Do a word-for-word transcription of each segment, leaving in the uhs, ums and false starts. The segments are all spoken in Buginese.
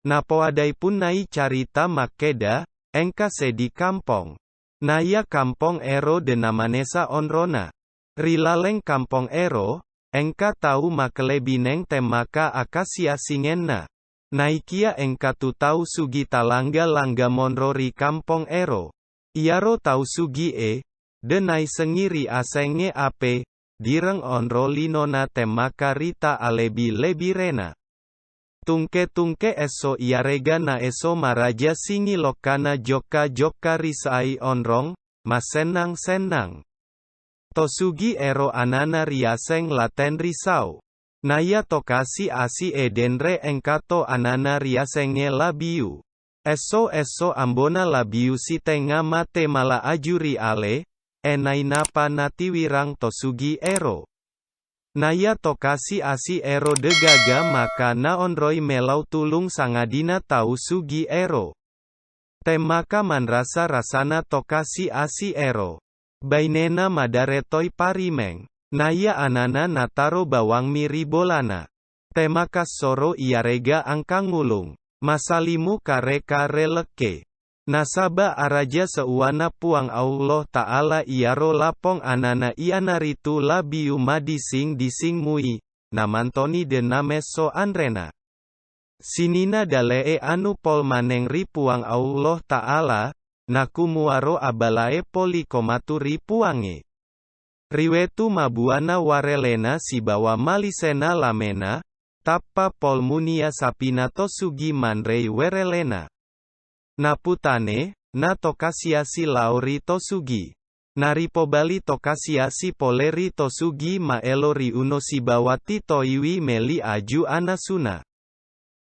Napoadai punnai carita makkeda, engka seddi kampong. Naiya kampong ero de namanesa onrona. Ri laleng kampong ero, engka tau makelebbineng temmaka akasiasingenna. Naikia engkatu tau sugi talangga-langga monro ri kampong ero. Iyaro tau sugi e, de naisengngi ri asengnge ape, direng onro linona temmaka rita alebbi-lebbirena. Tungke-tungke esso iyarega naesso maraja singi lokkana jokka-jokka ri sai onrong, massennang-sennang. To sugi ero anana riaseng La Tenrisau. Naiya to kasi-asi e denre engkato anana riasengnge La Biu. Esso-esso ambona La Biu sitengnga mate mala aju ri ale, e nainappa natiwirang to sugi ero. Naiya to kasi-asi ero degaga maka naonroi melau tulung sangadina tau sugi ero. Temmaka manrasa-rasana to kasi-asi ero. Bainena madare toi parimeng. Naiya anana nataro bawangmi ri bolana. Temaka soro iyarega angkangngulung. Masalimu kare-kare lekke. Nasaba araja seuwana Puang Allah Ta'ala iyaro lapong anana iyanaritu La Biu madising-dising mui, namantoni de namesso anrena. Sininna dale'e anu pol maneng ri Puang Allah Ta'ala, nakumuaro abalae poli ko matu ri Puangnge. Ri wettu mabuana warelena sibawa malisena lamena, tappa pol munia sapina to sugi manrei werelena. Naputane, na to kasiasi lao ri to sugi. Naripobali to kasiasi pole ri to sugi maelo ri uno sibawa titoiwi meli aju anasuna.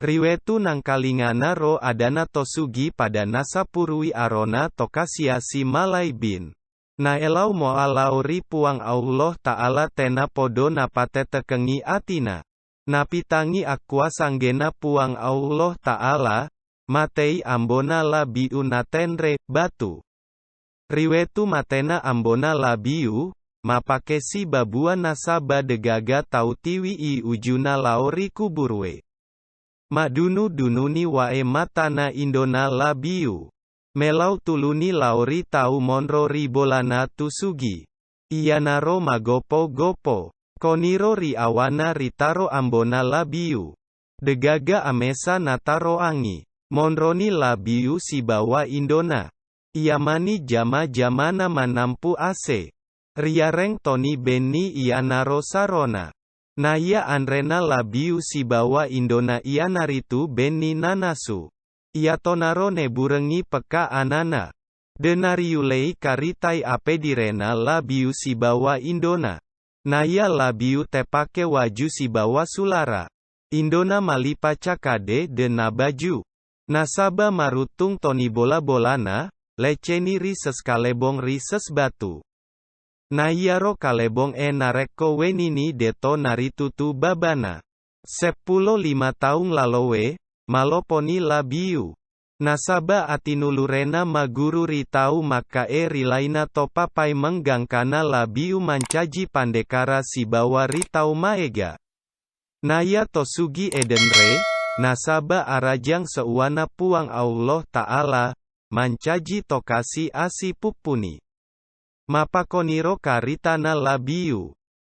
Ri wettu nangkalingana ro adana to sugi pada nasapurui arona to kasiasi malai bin. Naelau moa lao ri Puang Allah Ta'ala tena podo napatetekengngi atina. Napitangngi akkuasanggena Puang Allah Ta'ala, matei ambona La Biu natenre batu. Ri wettu matena ambona La Biu, mapakesi babua nasaba degaga tau tiwii ujuna lao ri kuburue. Maddunu-dununi wae matana indona La Biu. Melau tuluni lao ri tau monro ri bolana tu sugi. Iyanaro magopo-gopo. Koniro ri awana ritaro ambona La Biu. Degaga amesa nataroangngi. Monroni La Biu sibawa indona. Iyamani jama-jamana manampu ase. Riyareng toni benni iyanaro sarona. Naiya anrena La Biu sibawa indona iyanaritu benni nanasu. Iyatonaro neburengngi pekka anana. De nariyulei karitai apedirena La Biu sibawa indona. Naiya La Biu tepake waju sibawa sulara. Indona malipa cakade de nabaju. Nasaba maruttung toni bola-bolana, leceni rises kalebong rises batu. Naiyaro kalebong e narekko wenini deto naritutu babana. Seppulo lima taung laloe, maloponi La Biu. Nasaba atinulurena maguru ri tau Makka e ri laina to papaimeng gangkana La Biu mancaji pandekara sibawa ri tau maega. Naiya to sugi edenre, nasaba arajang seuwana Puang Allah Ta'ala, mancaji to kasi asi puppuni. Mappakoniro karitana La Biu.